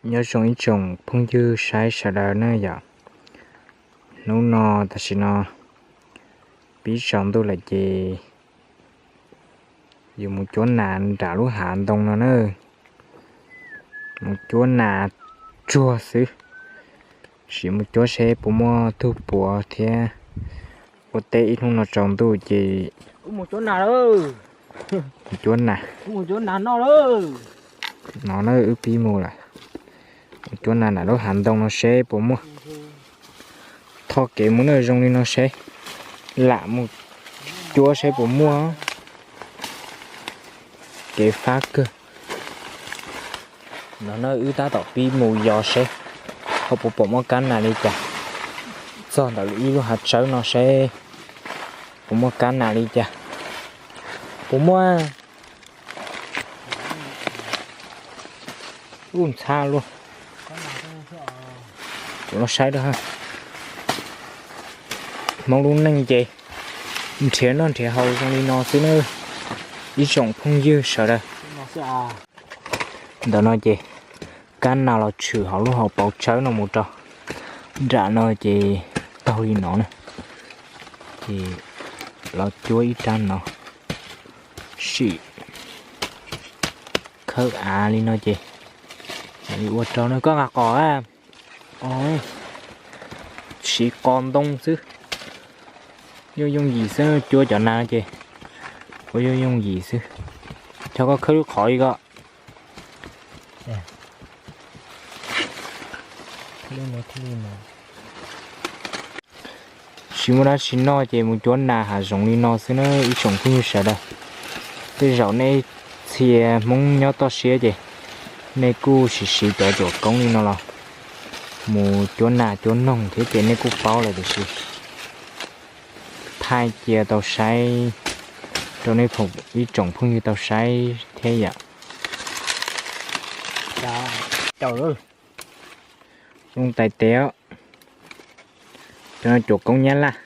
Nyob zoo ib tsoom phooj ywg saib sawv daws na yom. Hnub no tam sim no pib tsaus ntuj lawm ces yuav mus cuab nas nram lub hav ntoo no na. Mus cuab nas tsuag xwb, sim mus cuab seb puas muaj tug puav thiab. Ua teb ib hnub no tsaus ntuj ces mus cuab nas. No na wb pib mus lawm, mus cuab nas nram lub hav ntoo no seb puas muaj. Tho kev mus na, zoo li no seb, lam mus cuab seb puas muaj. Kev fab kawg. No na wb tab tom pib mus yos seb ho puas pom muaj kab nas li cas. Txog ntawm ib lub hav tsawb no seb puas muaj kab nas li cas. Puas muaj. Ub, ntxhab luaj. Kuv los saib rau ha. Hmoob lub neej ces nrhiav noj nrhiav haus zoo li no xwb na, ib tsoom phooj ywg sawv daws. Ntawm no ces kab nas los tshwm hauv lub hauv paus tsawb no mus rau nram no ces taug li no na. Ces los cuab ib rab no, sim khawb av li no ces mam li ua rau na. Koj nqa qos, siv qos ntoo xwb. Yooj yooj yim xwb, cuab cov nas ces ua yooj yooj yim xwb. Tso koj khawb lub qhov li ko. Tsis muaj dab tsi noj ces mus cuab nas hav zoov li no xwb na ib tsoom phooj ywg sawv daws. Tej zaum nej txhia Hmoob nyob toj siab ces nej kuj siv siv cov cuam koob li no los mus cuab nas cuab noog thiab ces nej kuj paub lawm tiam sis thaij cia tau saib rau nej ib tsoom phooj ywg tau saib thiab yom. Zoo tais tes, cov no cuam koob Nyab Laj.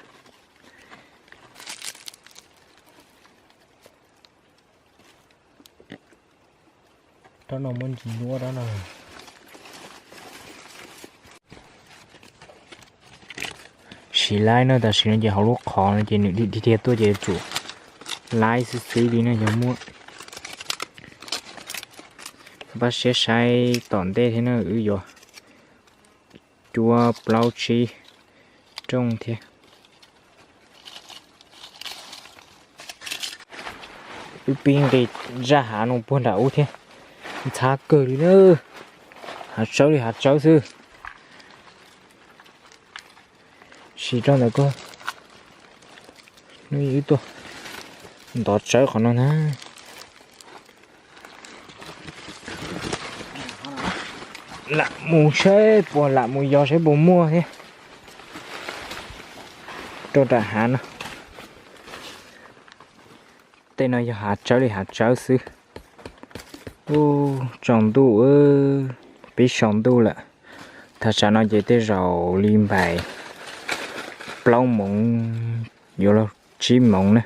Siv laib no, tam sim no ces hauv lub qhov no ces nws dhia dhia tuaj ces yuav tsum laib xwb xwb li no yog muaj. Pab siab saib tom ntej thiab na, wb yuav cuab plaub tsib rooj thiab. Wb pib nqis zaj hav no puag nram ub thiab, ntxhab kawg li na, hav tsawb li hav tsawb xwb. Siv rau ntawm ko, hnub ib tuaj ntov tsawb qhov no na. Lam mus saib puas, lam mus yos saib puas muaj thiab. Rau nram hav no, tej no yog hav tsawb li hav tsawb xwb. Ub, tsaus ntuj, pib saum ntuj lawm. Thaj tsam no ces tej zaum li npaim plaub moov yuav luag tsib moov na.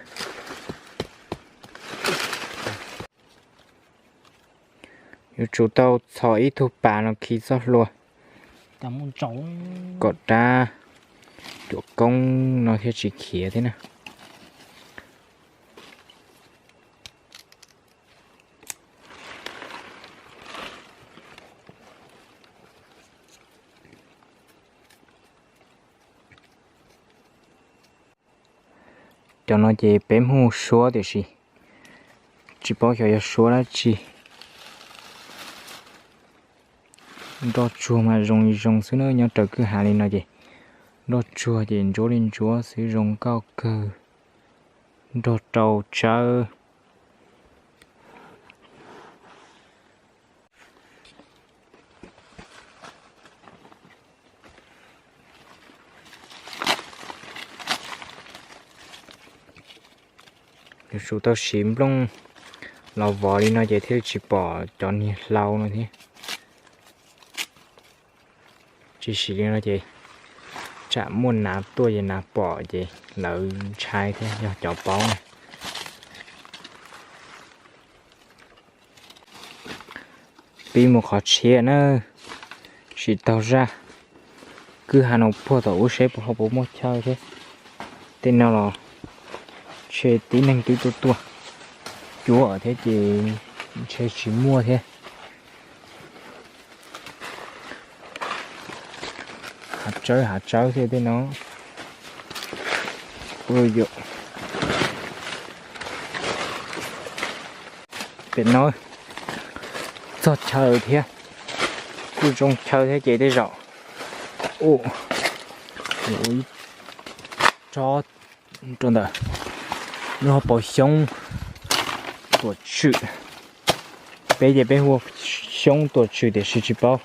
Yuav tsum tau txhos ib tug pas no khi txoj hlua kom rab cuam koob no thiaj tsis khiav thiab na. Cov no ces peb hu suab tiam sis tsis paub xyov yog suab dab tsi. Nroj tsuag mas zoo li zoo xwb na, nyob raws kwj ha li no ces nroj tsuag ces ntsuab li ntsuab xwb, zoo nkauj kawg, nrog rau tsawb. Yuav tsum tau siv nplooj los vov li no ces thiaj li tsis pom cov niag hlau no thiab. Tsis siv li no ces tsam muaj nav tuaj ces nav pom ces lawv ntshai thiab, yog cov paub na. Pib mus qhov tshiab na. Tsis taug zaj, kwj ha no puag tom ub seb puas ho puas muaj chaw thiab. Tej no los ntshe tib neeg twb tuaj tuaj cuab thiab ces ntshe tsis muaj thiab. Hav tsawb hav tsawb thiab tej no. Pem no txog chaw thiab, kuj zoo chaw thiab ces tej zaum ua ib tsob rau ntawm lub hauv paus xyoob tuam tswm. Peb ces peb hu ua xyoob tuam tswm tiam sis tsis paub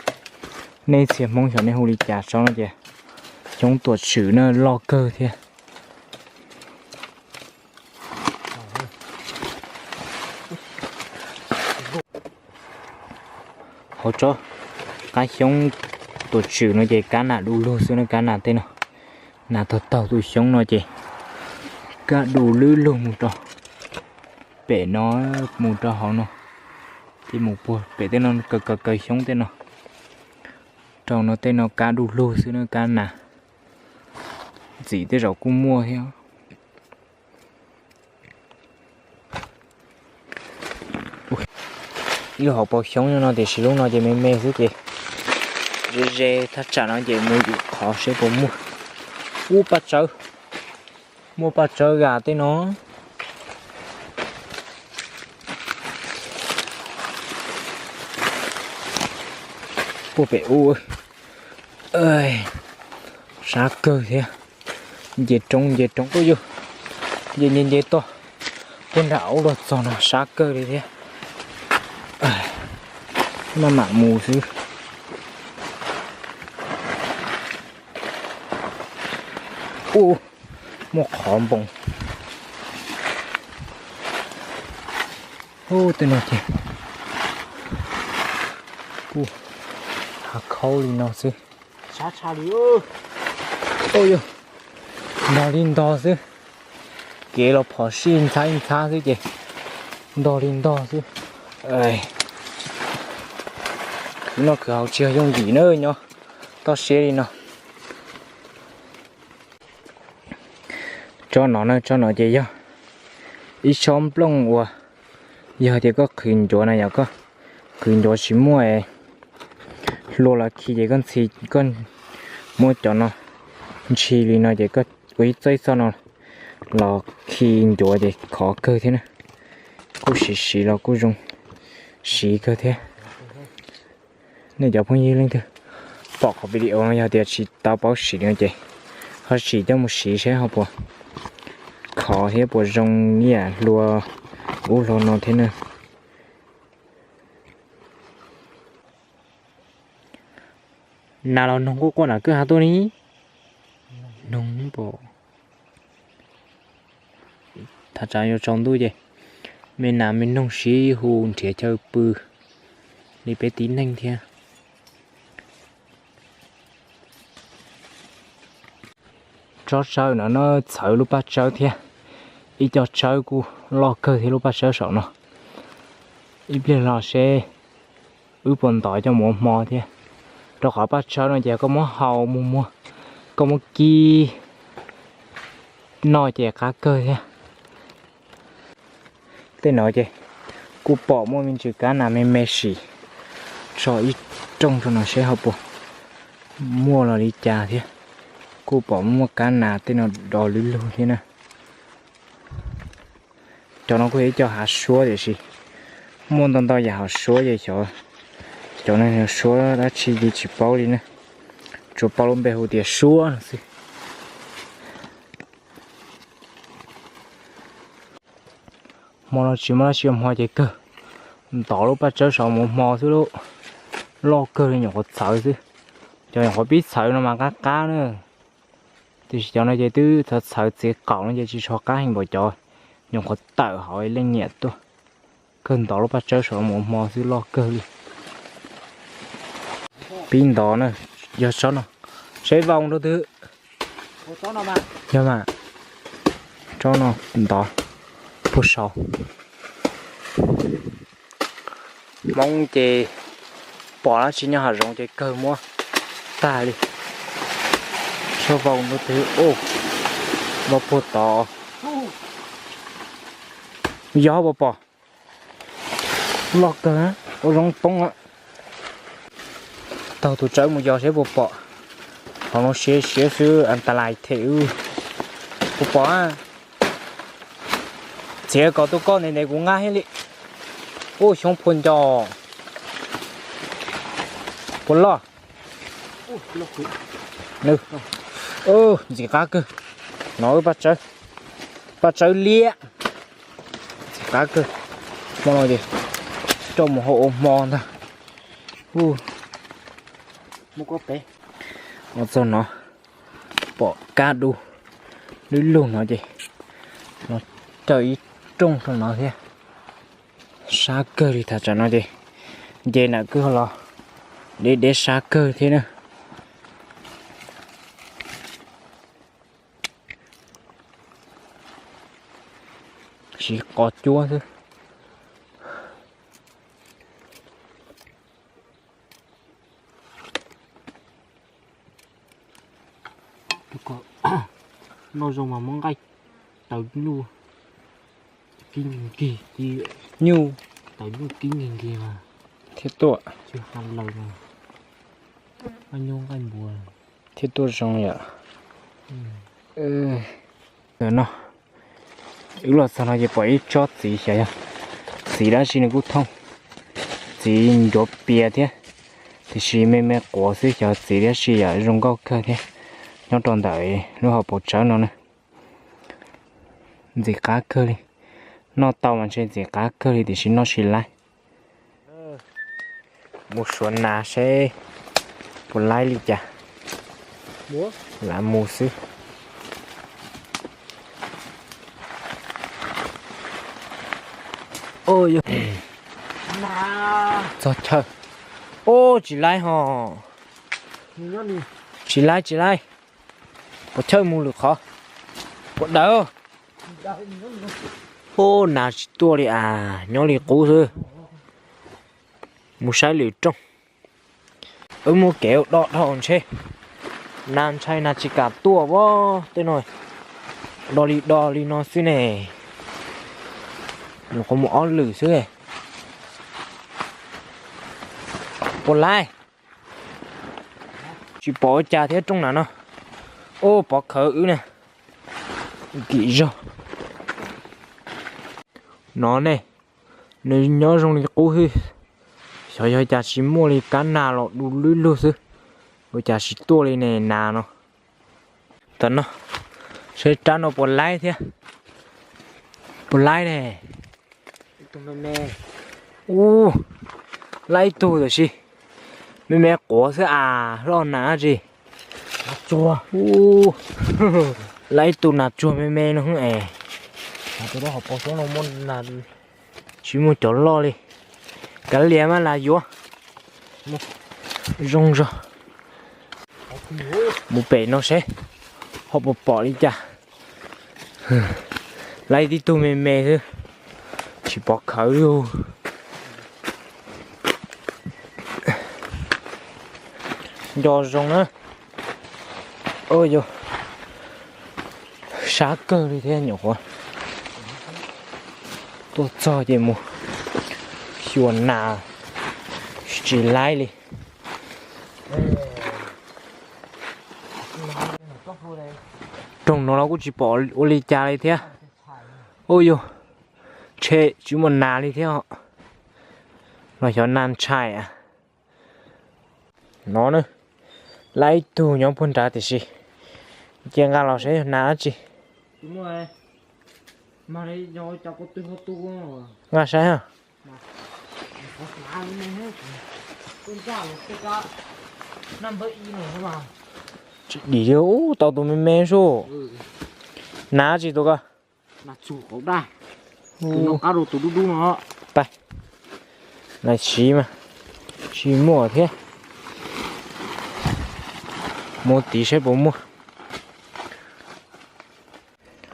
nej txhia Hmoob xyov nej hu li cas, tsob no ces xyoob tuam tswm na, loj kawg thiab. Hauv tsob qab xyoob tuam tswm no ces kab nas du lug xwb na, kab nas tej no. Nas taug taug tus xyoob no ces kab du lwb lug mus rau pem no, mus rau hauv no, ces mus puag pem tej no, kaw kaw kaw xyoob tej no. Rau no tej no kab du lug xwb na, kab nas. Ntxim tej zaum kuj muaj thiab. Ib lub hauv paus xyoob no tiam sis lub no ces me me xwb ces ze ze thaj tsam no ces mus yus qhov seb puas muaj. Ub, paj tsawb, muaj paj tsawb gam tej no. Puag pem ub, sab kawg thiab. Nce roob nce roob, ub yug, nce nce nce toj puag nram ub los txog no sab kawg li thiab. Maj mam mus xwb. Ub, muaj qhov npoo. Ub, tej no ces kuj hav khaub li no xwb. Ub yog, ntog li ntog xwb. Kev los phom sij ntxhab ib ntxhab xwb ces ntog li ntog xwb. Noj khwv haus tsis yog yooj yim na, nyob toj siab li no. Tsob no na, tsob no ces yog ib tsob nplooj uas yog tias koj qhwv ncuav na, yog koj qhwv ncuav tsis muaj hlua los khi ces koj ntxhi, koj muab cov no ntshis li no ces koj ua ib txoj ib txoj no los khi ncuav ces khov kawg thiab na. Kuj siv siv los kuj zoo siv kawg thiab. Nej cov phooj ywg leej twg pom qhov video no yog tias tsis tau paub siv no ces ho sim coj mus siv seb ho puas khov thiab puas zoo ib yam hlua ub hlua no thiab na. Nas los noog quaj quaj nram kwj ha tuaj ni. Noog pom thaj tsam yuav tsaus ntuj ces me nas me noog sib hu nrhiav chaw pw li peb tib neeg thiab. Tsob tsawb no na txhawv lub paj tsawb thiab. Ib co tsawb kuj loj kawg thiab lub paj tsawb saum no. Ib pliag los seb wb puas ntov coj mus ua hmo thiab. Rau qhov paj tsawb no ces koj muab hau mus muag, koj muab kib noj ces qab kawg thiab. Tej no ces kuj pom muaj me ntsis kab nas me me sim, tso ib rooj rau no seb ho puas muaj los li cas thiab. Kuj pom muaj kab nas tej no do lwb lug thiab na. Cov no kuj yog ib co hav suab tiam sis muaj ntau ntau yam hav suab ces xyov cov no suab dab tsi li tsis paub li na. Tsuas paub lub npe hu tias suab no xwb. Hmo no tsis muaj dab tsi hmo ces kawg ntov lub paj tsawb saud mus hmo xwb lauj. Loj kawg li, nyuam qhuav txhawv xwb. Cov nyuam qhuav pib txhawv no mas qab qab na. Tiam sis cov no ces twb txhawv txhawv txiv qaum no ces tsis tshua qab heev npaum cov nyuam qhuav tawm hauv leej niam tuaj. Kawg ntov lub paj tsawb saud mus hmo xwb, loj kawg li. Pib ntov na, yog tsob no, seb vau rau twg. Yog mas, tsob no ntov puag saud. Hmoob ces pom dab tsi nyob hav zoov ces kawg muab tag li. Tshuav vau no twg ua vau puag tod. Yog puas pom? Loj kawg, ua zoo poob. Taug tus tsawb mus yos seb puas pom. Qhov no siav siav xwb, an ta lais them. Puas pom? Txiav kom tus koj ntev ntev kuv nqa thiaj li. Ub, xyoob phua nco. Puas loj? Ntxim qab kawg. No paj tsawb, paj tsawb liab. Ntxim qab kawg. Hmo no ces coj mus hau ua hmo ntag. Ua txog no pom kab dub lub lug no ces no coj ib rooj rau no thiab. Sab kawg li, tham tsam no ces nce nam kwb los deb deb sab kawg thiab na. Siv qos cuab xwb. Noj zoo mas muab nqaij taws nyuj kib nkig, nyuj taws nyuj kib nkig nkig mas thiaj tuaj. Tsis ha laws mas nyuj nqaij npua thiaj tuaj zoo yom. No wb los txog no ces pom ib tsob txiv xyov yog txiv dab tsi, nws kuj thooj txiv ncuav pias thiab, tiam sis me me quav xwb, xyov txiv dab tsi yom, zoo nkauj kawg thiab. Nyob rau ntawm lub hauv paus tsawb no na. Ntxim qab kawg li, noj tau mas ntshe ntxim qab kawg li tiam sis noj tsis laib. Mus suav nas seb puas laib li cas. Lam mus xwb. Txog chaw. Ub, tsis laib ho. Tsis laib, tsis laib. Puas chawj mus lwm qhov. Puas dawv. Ub, nas tsis tuaj li as, nyob li qub xwb. Mus saib lwm rooj. Wb muaj kev ua do dhau ntshe nas ntshai nas tsis kam tuaj as tej no. Do li do li no xwb ne. Nyuam qhuav mus ob lwm xwb. Puas laib? Tsis pom ua cas thiab rooj nam no. Ub, pov khawv wb na. Kim zog. No ne, nws nyob zoo li qub xwb. Xyov yog cas tsis muaj li, kab nas los du lwb lug xwb. Ua cas tsis tuaj li ne nas no. Tam no, seb rab no puas laib thiab. Puas laib ne? Ub, laib ib tug tam sis me me quav xwb as, loj nas dab tsi. Ub, laib ib tug nas tsuag me me no es. Tsis muaj cov loj li. Kav liam mas lam yuav. Zoo zog. Mus pem no seb ho puas pom li cas. Laib tib tug me me xwb, tsis pov khawv li. Nco zoo na. Ua yog sab kawg li thiab nyuam qhuav tuaj txog ces mus xyuas nas tsis laib li. Rooj no los kuj tsis pom ua li cas li thiab. Ua yog tshe tsis muaj nas li thiab. Los xyov nas ntshai. No na, laib ib tug nyob puag nrad tiam sis cia nqa los seb yog nas dab tsi. Nqa saib. Tsis dim li, ub, tau tus me me sub. Nas dab tsi tus ko? Tsis, lawv siv mas tsis muaj thiab. Mus tiv saib puas muaj.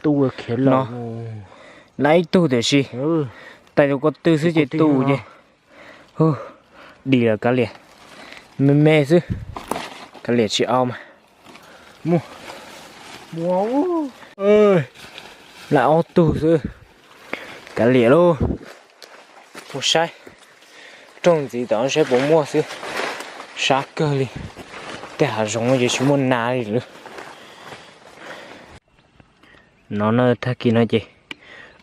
No, laib ib tug tiam sis tais tus ko tw xwb ces tu ces dim lawm kav liam. Me me xwb. Kav liam tsis au mas. Muaj, muaj, lam ob tug xwb. Kav liam lauj. Mus saib, raug ntxiv tom saib puas muaj xwb. Sab kawg li. Tej hav zoov ces tsis muaj nas li lawm. No na, tag kis no ces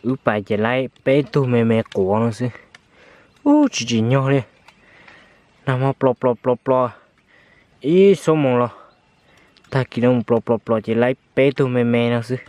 wb pais ces laib peb tug me me quav no xwb. Ub, tsis tsim nyog li. Nag hmo plo plo plo plo ib xuab moos los, tag kis no mus plo plo plo ces laib peb tug me me no xwb.